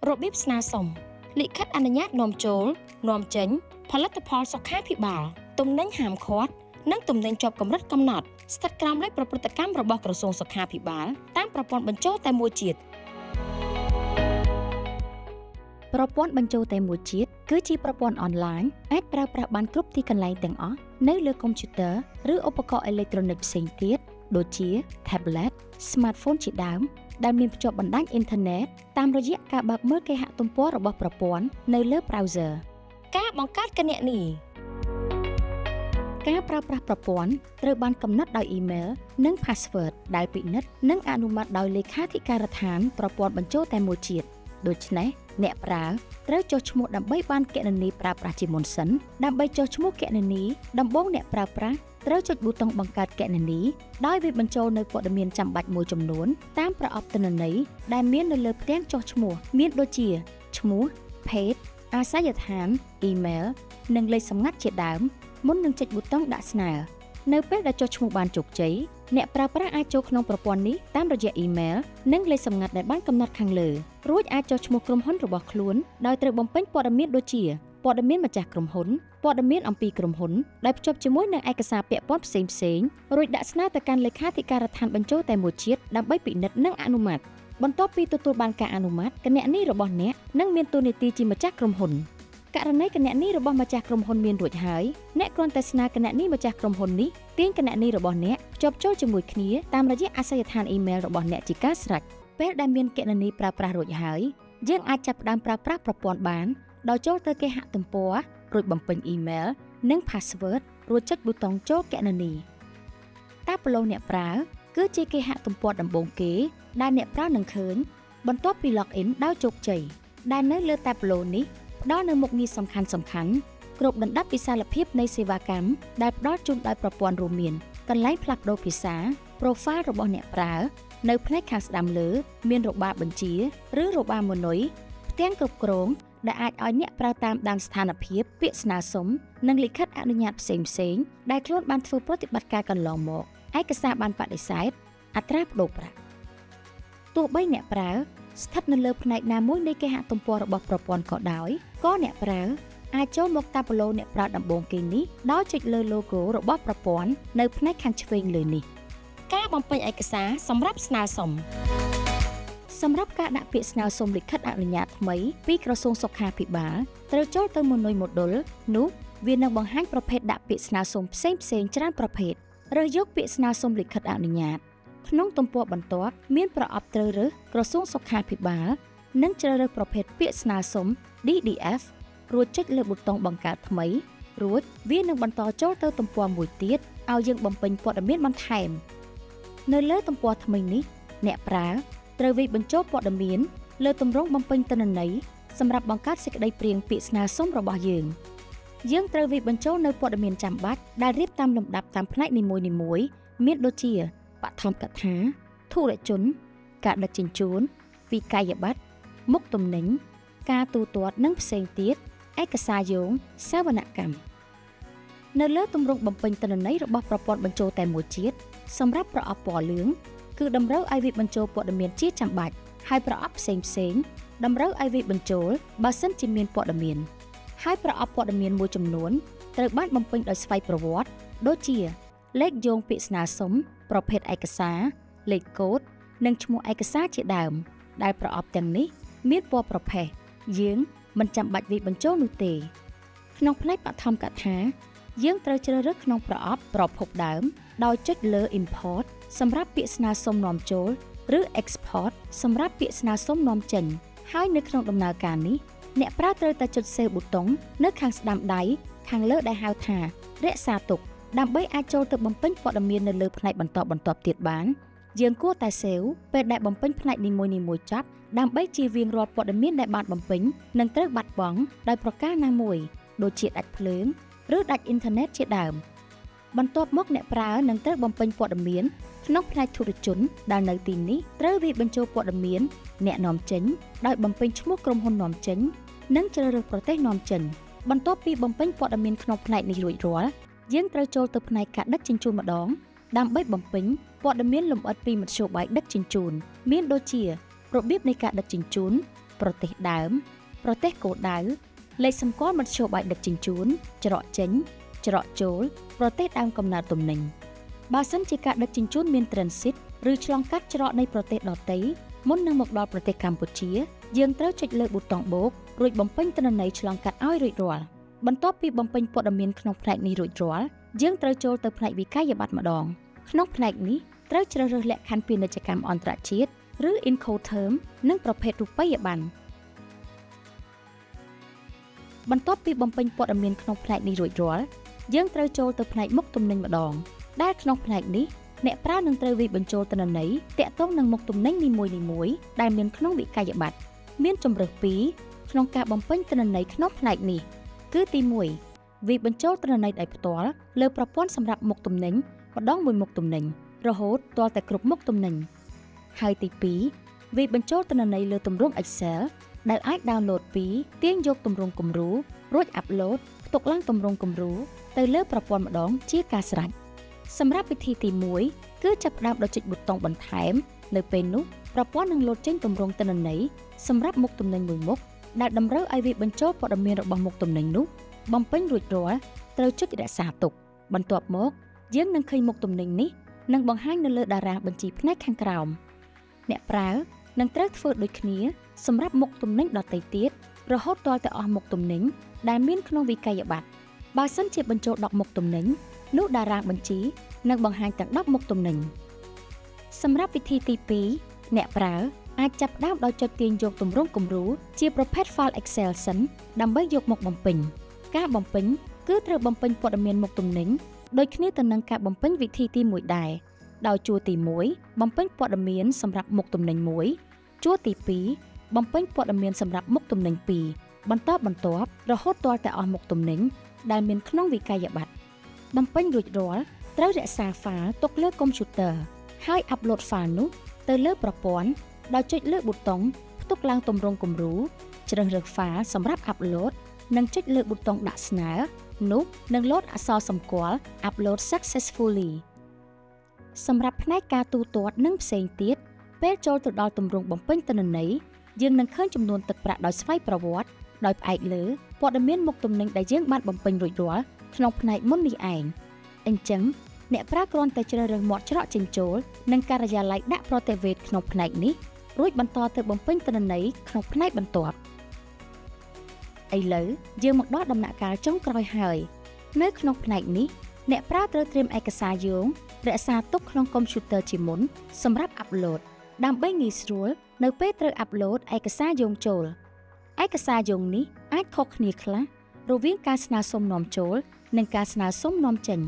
របៀបស្នើសុំលិខិតអនុញ្ញាតនាំចូលនាំចេញផលិតផលសុខាភិបាលទំនិញហាមឃាត់និងទំនិញជាប់កម្រិតកំណត់ស្ថិតក្រោមលេខប្រព្រឹត្តកម្មរបស់ក្រសួងសុខាភិបាលតាមប្រព័ន្ធបញ្ចូលតែមួយជាតិ។ ប្រព័ន្ធបញ្ចូលតែមួយជាតិគឺជាប្រព័ន្ធអនឡាញអាចប្រើប្រាស់បានគ្រប់ទីកន្លែងទាំងអស់នៅលើកុំព្យូទ័រឬឧបករណ៍អេឡិចត្រូនិកផ្សេងទៀតដូចជា Tablet, Smartphone ជាដើមដែលមានភ្ជាប់បណ្ដាញអ៊ីនធឺណិតតាមរយៈការបើកមើលគេហទំព័ររបស់ប្រព័ន្ធនៅលើ browser។ ការបង្កើតគណនីការប្រើប្រាស់ប្រព័ន្ធត្រូវបានកំណត់ដោយអ៊ីមែលនិង password ដែលពិនិត្យនិងអនុម័តដោយលេខាធិការដ្ឋានប្រព័ន្ធបញ្ចូលតែមួយជាតិដូច្នេះអ្នកប្រើត្រូវចុះឈ្មោះដើម្បីបានគណនីប្រើប្រាស់ជាមុនសិនដើម្បីចុះឈ្មោះគណនីដំបូងអ្នកប្រើប្រាស់ត្រូវចុចប៊ូតុងបង្កើតគណនីដោយវាបញ្ចូលនៅព័ត៌មានចាំបាច់មួយចំនួនតាមប្រអប់ទិន្នន័យដែលមាននៅលើផ្ទាំងចុះឈ្មោះមានដូចជាឈ្មោះភេទអាសយដ្ឋានអ៊ីមែលនិងលេខសម្ងាត់ជាដើមមុននឹងចុចប៊ូតុងដាក់ស្នើនៅពេលដែលចុះឈ្មោះបានជោគជ័យអ្នកប្រើប្រាស់អាចចូលក្នុងប្រព័ន្ធនេះតាមរយៈអ៊ីមែលនិងលេខសម្ងាត់ដែលបានកំណត់ខាងលើរួចអាចចុះឈ្មោះក្រុមហ៊ុនរបស់ខ្លួនដោយត្រូវបំពេញព័ត៌មានដូចជាព័ត៌មានម្ចាស់ក្រុមហ៊ុនព័ត៌មានអំពីក្រុមហ៊ុនដែលភ្ជាប់ជាមួយនឹងឯកសារពាក់ព័ន្ធផ្សេងផ្សេងៗរួចដាក់ស្នើទៅកាន់លេខាធិការដ្ឋានបញ្ចូលតែមួយជាតិដើម្បីពិនិត្យនិងអនុម័តបន្ទាប់ពីទទួលបានការអនុម័តគណនីរបស់អ្នកនឹងមានតួនាទីជាម្ចាស់ក្រុមហ៊ុនករណីគណនីរបស់ម្ចាស់ក្រុមហ៊ុនមានរួចហើយអ្នកគ្រាន់តែស្នើគណនីម្ចាស់ក្រុមហ៊ុននេះទាញគណនីរបស់អ្នកភ្ជាប់ចូលជាមួយគ្នាតាមរយៈអាសយដ្ឋានអ៊ីមែលរបស់អ្នកជាការស្រេចពេលដែលមានគណនីប្រើប្រាស់រួចហើយយើងអាចចាប់ផ្ដើមប្រើប្រាស់ប្រព័ន្ធបានដោយចូលទៅគេហទំព័ររួចបំពេញអ៊ីមែលនិង password រួចចុចប៊ូតុងចូលគណនីតាប្លូអ្នកប្រើគឺជាគេហទំព័រដំបូងគេដែលអ្នកប្រើនឹងឃើញបន្ទាប់ពី login ដោយជោគជ័យដែលនៅលើតាប្លូនេះផ្ដល់នូវមុខងារសំខាន់សំខាន់គ្រប់ដណ្ដប់វិសាលភាពនៃសេវាកម្មដែលផ្ដល់ជូនដោយប្រព័ន្ធរួមមានកន្លែងផ្លាស់ប្ដូរភាសា profile របស់អ្នកប្រើនៅផ្នែកខាងស្ដាំលើ មានរបារបញ្ជា ឬរបារម៉ឺនុយផ្ទាំងគ្រប់គ្រងដែលអាចឲ្យអ្នកប្រើតាមដានស្ថានភាពពាក្យស្នើសុំនិងលិខិតអនុញ្ញាតផ្សេងផ្សេងៗដែលខ្លួនបានធ្វើប្រតិបត្តិការកន្លងមកឯកសារបានបដិសេធអត្រាប្តូរប្រាក់ទោះបីអ្នកប្រើស្ថិតនៅលើផ្នែកណាមួយនៃគេហទំព័ររបស់ប្រព័ន្ធក៏ដោយក៏អ្នកប្រើអាចចូលមកតាប្លូអ្នកប្រើដំបូងគេនេះដោយចុចលើ logo របស់ប្រព័ន្ធនៅផ្នែកខាងឆ្វេងលើនេះការបំពេញឯកសារសម្រាប់ស្នើសុំសម្រាប់ការដាក់ពាក្យស្នើសុំលិខិតអនុញ្ញាតថ្មីពីក្រសួងសុខាភិបាលត្រូវចូលទៅម៉ឺនុយ module នោះវានឹងបង្ហាញប្រភេទដាក់ពាក្យស្នើសុំផ្សេងផ្សេងច្រើនប្រភេទរើសយកពាក្យស្នើសុំលិខិតអនុញ្ញាតក្នុងទំព័របន្ទាប់មានប្រអប់ត្រូវរើសក្រសួងសុខាភិបាលនិងជ្រើសរើសប្រភេទពាក្យស្នើសុំ DDF រួចចុចលើប៊ូតុងបង្កើតថ្មីរួចវានឹងបន្តចូលទៅទំព័រមួយទៀតឲ្យយើងបំពេញព័ត៌មានបន្ថែមនៅលើទំព័រថ្មីនេះអ្នកប្រើត្រូវវាយបញ្ចូលព័ត៌មានលើទម្រង់បំពេញទិន្នន័យសម្រាប់បង្កើតសេចក្តីព្រាងពាក្យស្នើសុំរបស់យើងយើងត្រូវវាយបញ្ចូលនៅព័ត៌មានចាំបាច់ដែលរៀបតាមលំដាប់តាមផ្នែកនីមួយៗមានដូចជាបឋមកថាធុរជន ការដឹកជញ្ជូនវិក័យប័ត្រមុខទំនិញការទូទាត់និងផ្សេងទៀតឯកសារយោងសវនកម្មនៅលើទម្រង់បំពេញទិន្នន័យរបស់ប្រព័ន្ធបញ្ចូលតែមួយជាតិសម្រាប់ប្រអប់ពណ៌លឿងគឺតម្រូវឲ្យវាបញ្ចូលព័ត៌មានជាចាំបាច់ហើយប្រអប់ផ្សេងផ្សេងតម្រូវឲ្យវាបញ្ចូលបើសិនជាមានព័ត៌មានហើយប្រអប់ព័ត៌មានមួយចំនួនត្រូវបានបំពេញដោយស្វ័យប្រវត្តិដូចជាលេខយោងពាក្យស្នើសុំប្រភេទឯកសារលេខកូដនិងឈ្មោះឯកសារជាដើមដែលប្រអប់ទាំងនេះមានពណ៌ប្រផេះយើងមិនចាំបាច់វាយបញ្ចូលនោះទេក្នុងផ្នែកបឋមកថាយើងត្រូវជ្រើសរើសក្នុងប្រអប់ប្រភពដើមដោយចុចលើ import សម្រាប់ពាក្យស្នើសុំនាំចូលឬ export សម្រាប់ពាក្យស្នើសុំនាំចេញហើយនៅក្នុងដំណើរការនេះអ្នកប្រើត្រូវតែចុច save ប៊ូតុងនៅខាងស្ដាំដៃខាងលើដែលហៅថារក្សាទុកដើម្បីអាចចូលទៅបំពេញព័ត៌មាននៅលើផ្នែកបន្តបន្ទាប់ទៀតបានយើងគួរតែ save ពេលដែលបំពេញផ្នែកនីមួយៗចប់ដើម្បីជៀសវាងរាល់ព័ត៌មានដែលបានបំពេញនឹងត្រូវបាត់បង់ដោយប្រការណាមួយដូចជាដាច់ភ្លើងឬដាច់អ៊ីនធឺណិតជាដើមបន្ទាប់មកអ្នកប្រើនឹងត្រូវបំពេញព័ត៌មានក្នុងផ្នែកធុរជនដែលនៅទីនេះត្រូវវាយបញ្ចូលព័ត៌មានអ្នកនាំចេញដោយបំពេញឈ្មោះក្រុមហ៊ុននាំចេញនិងជ្រើសរើសប្រទេសនាំចេញបន្ទាប់ពីបំពេញព័ត៌មានក្នុងផ្នែកនេះរួចរាល់យើងត្រូវចូលទៅផ្នែកការដឹកជញ្ជូនម្ដងដើម្បីបំពេញព័ត៌មានលម្អិតពីមធ្យោបាយដឹកជញ្ជូនមានដូចជារបៀបនៃការដឹកជញ្ជូន ប្រទេសដើម ប្រទេសគោលដៅលេខសម្គាល់មធ្យោបាយដឹកជញ្ជូន ច្រកចេញ ច្រកចូល ប្រទេសដើមកំណើតទំនិញបើសិនជាការដឹកជញ្ជូនមាន transit ឬឆ្លងកាត់ច្រកនៃប្រទេសដទៃមុននឹងមកដល់ប្រទេសកម្ពុជា យើងត្រូវចុចលើប៊ូតុងបូករួចបំពេញទិន្នន័យឆ្លងកាត់ឲ្យរួចរាល់បន្ទាប់ពីបំពេញព័ត៌មានក្នុងផ្នែកនេះរួចរាល់យើងត្រូវចូលទៅផ្នែកវិក័យប័ត្រម្ដងក្នុងផ្នែកនេះត្រូវជ្រើសរើសលក្ខខណ្ឌពាណិជ្ជកម្មអន្តរជាតិឬ Incoterm និងប្រភេទរូបិយប័ណ្ណបន្ទាប់ពីបំពេញព័ត៌មានក្នុងផ្នែកនេះរួចរាល់យើងត្រូវចូលទៅផ្នែកមុខទំនិញម្ដងដែលក្នុងផ្នែកនេះអ្នកប្រើនឹងត្រូវវាយបញ្ចូលទិន្នន័យទាក់ទងនឹងមុខទំនិញនីមួយៗដែលមានក្នុងវិក័យប័ត្រមានជម្រើសពីរក្នុងការបំពេញទិន្នន័យក្នុងផ្នែកនេះគឺទី1វាយបញ្ចូលទិន្នន័យដោយផ្ទាល់លើប្រព័ន្ធសម្រាប់មុខទំនិញម្ដងមួយមុខទំនិញរហូតទាល់តែគ្រប់មុខទំនិញហើយទី2វាយបញ្ចូលទិន្នន័យលើទម្រង់ Excel ដែលអាច download ពីទាញយកទម្រង់គំរូរួច upload ផ្ទុកឡើងទម្រង់គំរូទៅលើប្រព័ន្ធម្ដងជាការស្រេចសម្រាប់វិធីទី1គឺចាប់ផ្ដើមដោយចុចប៊ូតុងបន្ថែមនៅពេលនោះប្រព័ន្ធនឹងលោតចេញទម្រង់ទិន្នន័យសម្រាប់មុខទំនិញមួយមុខដែលតម្រូវឲ្យវាបញ្ចូលព័ត៌មានរបស់មុខទំនិញនោះបំពេញរួចរាល់ត្រូវចុចរក្សាទុកបន្ទាប់មកយើងនឹងឃើញមុខទំនិញនេះនឹងបង្ហាញនៅលើតារាងបញ្ជីផ្នែកខាងក្រោមអ្នកប្រើនឹងត្រូវធ្វើដូចគ្នាសម្រាប់មុខទំនិញដទៃទៀតរហូតទាល់តែអស់មុខទំនិញដែលមានក្នុងវិក័យប័ត្របើសិនជាបញ្ចូល10មុខទំនិញនោះតារាងបញ្ជីនឹងបង្ហាញទាំង10មុខទំនិញសម្រាប់វិធីទី2អ្នកប្រើអាចចាប់ផ្ដើមដោយចុចទាញយកទម្រង់គំរូជាប្រភេទ file Excel សិនដើម្បីយកមកបំពេញការបំពេញគឺត្រូវបំពេញព័ត៌មានមុខទំនិញដូចគ្នាទៅនឹងការបំពេញវិធីទី1ដែរដោយជួរទី1បំពេញព័ត៌មានសម្រាប់មុខទំនិញ1ជួរទី2បំពេញព័ត៌មានសម្រាប់មុខទំនិញ2បន្តបន្ទាប់រហូតទាល់តែអស់មុខទំនិញដែលមានក្នុងវិក័យប័ត្របំពេញរួចរាល់ត្រូវរក្សា file ទុកលើកុំព្យូទ័រហើយ upload file នោះទៅលើប្រព័ន្ធដោយចុចលើប៊ូតុងផ្ទុកឡើងទម្រង់គំរូជ្រើសរើស file សម្រាប់ upload និងចុចលើប៊ូតុងដាក់ស្នើនោះនឹងលោតអក្សរសម្គាល់ Upload successfully សម្រាប់ផ្នែកការទូទាត់និងផ្សេងទៀតពេលចូលទៅដល់ទម្រង់បំពេញទិន្នន័យយើងនឹងឃើញចំនួនទឹកប្រាក់ដោយស្វ័យប្រវត្តិដោយផ្អែកលើព័ត៌មានមុខទំនិញដែលយើងបានបំពេញរួចរាល់ក្នុងផ្នែកមុននេះឯងអញ្ចឹងអ្នកប្រើគ្រាន់តែជ្រើសរើសមាត់ច្រកចេញចូលនិងការិយាល័យដាក់ប្រតិវេទក្នុងផ្នែកនេះរួចបន្តទៅបំពេញទិន្នន័យក្នុងផ្នែកបន្ទាប់ឥឡូវយើងមកដល់ដំណាក់កាលចុងក្រោយហើយនៅក្នុងផ្នែកនេះអ្នកប្រើត្រូវត្រៀមឯកសារយោងរក្សាទុកក្នុងកុំព្យូទ័រជាមុនសម្រាប់ upload ដើម្បីងាយស្រួលនៅពេលត្រូវ upload ឯកសារយោងចូលឯកសារយោងនេះអាចខុសគ្នាខ្លះរវាងការស្នើសុំនាំចូលនិងការស្នើសុំនាំចេញ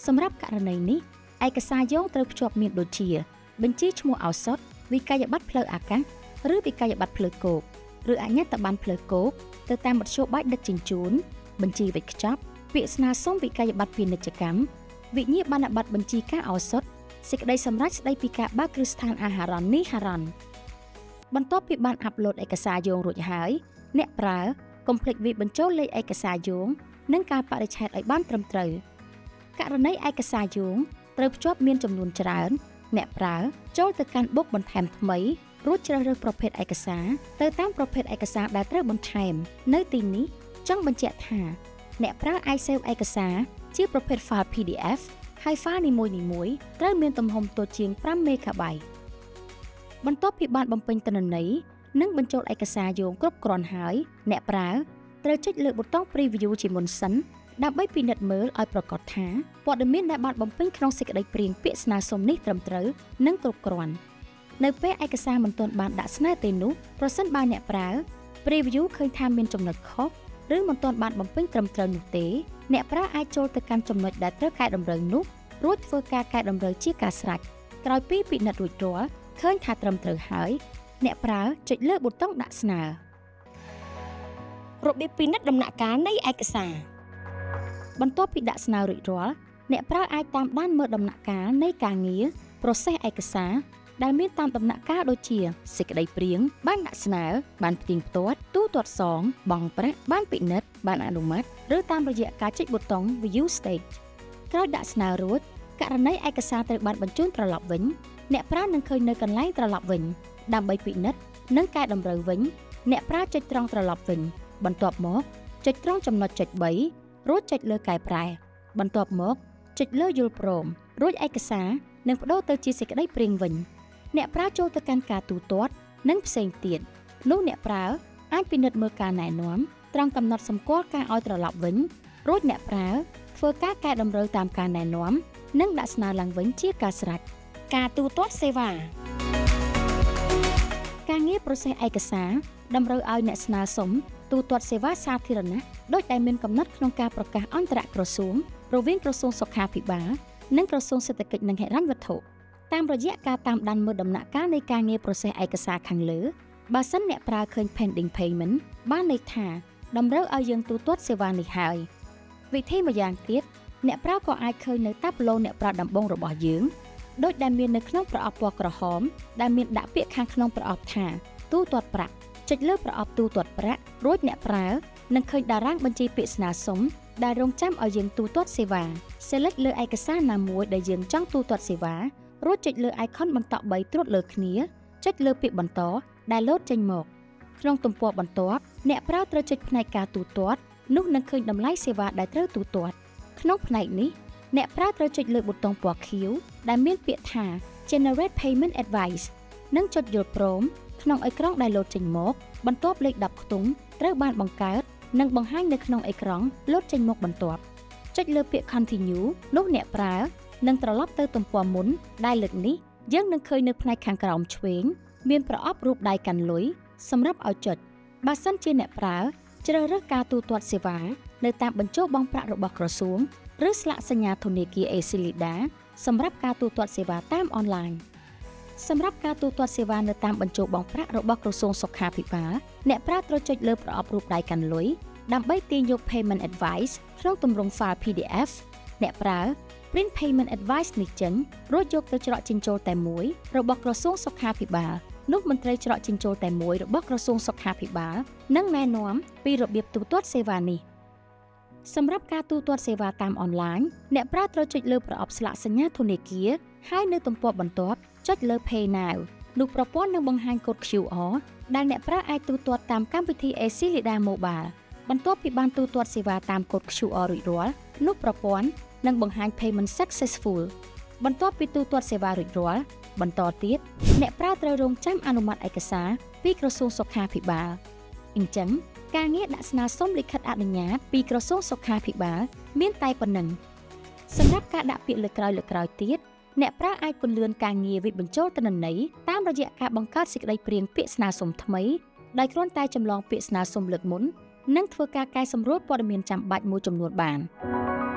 សម្រាប់ករណីនេះឯកសារយោងត្រូវភ្ជាប់មានដូចជាបញ្ជីឈ្មោះឱសថវិក័យប័ត្រផ្លូវអាកាសឬវិក័យប័ត្រផ្លូវគោកឬអញ្ញាតប័ណ្ណផ្លូវគោកទៅតាមមធ្យោបាយដឹកជញ្ជូនបញ្ជីវេចខ្ចប់ពាក្យស្នើសុំវិក័យប័ត្រពាណិជ្ជកម្មវិញ្ញាបនបត្របញ្ជីការឱសថសេចក្តីសម្រេចស្តីពីការបើកគ្រឹះស្ថានអាហារនីហារ៉ាន់បន្ទាប់ពីបាន upload ឯកសារយោងរួចហើយអ្នកប្រើកុំភ្លេចវាយបញ្ចូលលេខឯកសារយោងនិងកាលបរិច្ឆេទឲ្យបានត្រឹមត្រូវករណីឯកសារយោងត្រូវភ្ជាប់មានចំនួនច្រើនអ្នកប្រើចូលទៅកាន់បុកបន្ថែមថ្មីរួចជ្រើសរើសប្រភេទឯកសារទៅតាមប្រភេទឯកសារដែលត្រូវបន្ថែមនៅទីនេះចង់បញ្ជាក់ថាអ្នកប្រើអាច save ឯកសារជាប្រភេទ file PDF ហើយ file នីមួយៗត្រូវមានទំហំតូចជាង5 MB បន្ទាប់ពីបានបំពេញទិន្នន័យនិងបញ្ចូលឯកសារយោងគ្រប់គ្រាន់ហើយអ្នកប្រើត្រូវចុចលើប៊ូតុង Preview ជាមុនសិនដើម្បីពិនិត្យមើលឲ្យប្រាកដថាព័ត៌មានដែលបានបំពេញក្នុងសេចក្តីព្រាងពាក្យស្នើសុំនេះត្រឹមត្រូវនិងគ្រប់គ្រាន់នៅពេលឯកសារមិនទាន់បានដាក់ស្នើទេនោះប្រសិនបើអ្នកប្រើ Preview ឃើញថាមានចំណុចខុសឬមិនទាន់បានបំពេញត្រឹមត្រូវនោះទេអ្នកប្រើអាចចូលទៅកាន់ចំណុចដែលត្រូវកែតម្រូវនោះរួចធ្វើការកែតម្រូវជាការស្រេចក្រោយពីពិនិត្យរួចរាល់ឃើញថាត្រឹមត្រូវហើយអ្នកប្រើចុចលើប៊ូតុងដាក់ស្នើ របៀបពិនិត្យដំណាក់កាលនៃឯកសារ បន្ទាប់ពីដាក់ស្នើរួចរាល់អ្នកប្រើអាចតាមដានមើលដំណាក់កាលនៃការងារ process ឯកសារដែលមានតាមដំណាក់កាលដូចជាសេចក្តីព្រាងបានដាក់ស្នើបានផ្ទៀងផ្ទាត់ទូទាត់សងបង់ប្រាក់បានពិនិត្យបានអនុម័តឬតាមរយៈការចុចប៊ូតុង View Stage ក្រោយដាក់ស្នើរួចករណីឯកសារត្រូវបានបញ្ជូនត្រឡប់វិញអ្នកប្រើនឹងឃើញនៅកន្លែងត្រឡប់វិញដើម្បីពិនិត្យ និងកែតម្រូវវិញ អ្នកប្រើចុចត្រង់ត្រឡប់វិញ បន្ទាប់មកចុចត្រង់ចំណុចចុច3រួចចុចលើកែប្រែ បន្ទាប់មកចុចលើយល់ព្រមរួចឯកសារនឹងប្ដូរទៅជាសេចក្តីព្រាងវិញ អ្នកប្រើចូលទៅកាន់ការទូទាត់និងផ្សេងទៀតនោះអ្នកប្រើអាចពិនិត្យមើលការណែនាំត្រង់កំណត់សម្គាល់ការឲ្យត្រឡប់វិញរួចអ្នកប្រើធ្វើការកែតម្រូវតាមការណែនាំនិងដាក់ស្នើឡើងវិញជាការស្រេច ការទូទាត់សេវា ការងារ process ឯកសារតម្រូវឲ្យអ្នកស្នើសុំទូទាត់សេវាសាធារណៈដូចដែលមានកំណត់ក្នុងការប្រកាសអន្តរក្រសួងរវាងក្រសួងសុខាភិបាលនិងក្រសួងសេដ្ឋកិច្ចនិងហិរញ្ញវត្ថុតាមរយៈការតាមដានមើលដំណាក់កាលនៃការងារ process ឯកសារខាងលើបើសិនអ្នកប្រើឃើញ pending payment បានន័យថាតម្រូវឲ្យយើងទូទាត់សេវានេះហើយវិធីម្យ៉ាងទៀតអ្នកប្រើក៏អាចឃើញនៅតាប្លូអ្នកប្រើដំបូងរបស់យើងដូចដែលមាននៅក្នុងប្រអប់ពណ៌ក្រហមដែលមានដាក់ពាក្យខាងក្នុងប្រអប់ថាទូទាត់ប្រាក់ចុចលើប្រអប់ទូទាត់ប្រាក់រួចអ្នកប្រើនឹងឃើញតារាងបញ្ជីពាក្យស្នើសុំដែលរងចាំឲ្យយើងទូទាត់សេវា Select លើឯកសារណាមួយដែលយើងចង់ទូទាត់សេវារួចចុចលើ icon បន្តក់3ត្រួតលើគ្នាចុចលើពាក្យបន្តដែលលោតចេញមកក្នុងទំព័របន្ទាប់អ្នកប្រើត្រូវចុចផ្នែកការទូទាត់នោះនឹងឃើញតម្លៃសេវាដែលត្រូវទូទាត់ក្នុងផ្នែកនេះអ្នកប្រើត្រូវចុចលើប៊ូតុងពណ៌ខៀវដែលមានពាក្យថា Generate Payment Advice និងចុចយល់ព្រមក្នុងអេក្រង់ដែលលោតចេញមកបន្ទាប់លេខ10ខ្ទង់ត្រូវបានបង្កើតនិងបង្ហាញនៅក្នុងអេក្រង់លោតចេញមកបន្ទាប់ចុចលើពាក្យ Continue នោះអ្នកប្រើនឹងត្រឡប់ទៅទំព័រមុនដែលលើកនេះយើងនឹងឃើញនៅផ្នែកខាងក្រោមឆ្វេងមានប្រអប់រូបដៃកាន់លុយសម្រាប់ឲ្យចុចបើសិនជាអ្នកប្រើជ្រើសរើសការទូទាត់សេវានៅតាមបញ្ចុះបង់ប្រាក់របស់ក្រសួងឬស្លាកសញ្ញាធនាគារ ACLEDA សម្រាប់ការទូទាត់សេវាតាមអនឡាញសម្រាប់ការទូទាត់សេវានៅតាមបញ្ចុះបង់ប្រាក់របស់ក្រសួងសុខាភិបាលអ្នកប្រើត្រូវចុចលើប្រអប់រូបដៃកាន់លុយដើម្បីទាញយក Payment Advice ក្នុងទម្រង់ file PDF អ្នកប្រើ print Payment Advice នេះចេញរួចយកទៅច្រកចេញចូលតែមួយរបស់ក្រសួងសុខាភិបាលនោះមន្ត្រីច្រកចេញចូលតែមួយរបស់ក្រសួងសុខាភិបាលនឹងណែនាំពីរបៀបទូទាត់សេវានេះសម្រាប់ការទូទាត់សេវាតាមអនឡាញអ្នកប្រើត្រូវចុចលើប្រអប់ស្លាកសញ្ញាធនាគារហើយនៅទំព័របន្ទាប់ចុចលើ Pay Now នោះប្រព័ន្ធនឹងបង្ហាញកូដ QR ដែលអ្នកប្រើអាចទូទាត់តាមកម្មវិធី ACLEDA Mobile បន្ទាប់ពីបានទូទាត់សេវាតាមកូដ QR រួចរាល់នោះប្រព័ន្ធនឹងបង្ហាញ Payment Successful បន្ទាប់ពីទូទាត់សេវារួចរាល់បន្តទៀតអ្នកប្រើត្រូវរងចាំអនុម័តឯកសារពីក្រសួងសុខាភិបាលអញ្ចឹងការងារដាក់ស្នើសុំលិខិតអនុញ្ញាតពីក្រសួងសុខាភិបាលមានតែប៉ុណ្ណឹងសម្រាប់ការដាក់ពាក្យលើក្រោយលើក្រោយទៀតអ្នកប្រើអាចពន្លឿនការងារវិបញ្ចូលទិន្នន័យតាមរយៈការបង្កើតសេចក្តីព្រាងពាក្យស្នើសុំថ្មីដោយគ្រាន់តែចម្លងពាក្យស្នើសុំលើកមុននិងធ្វើការកែសម្រួលព័ត៌មានចាំបាច់មួយចំនួនបាន។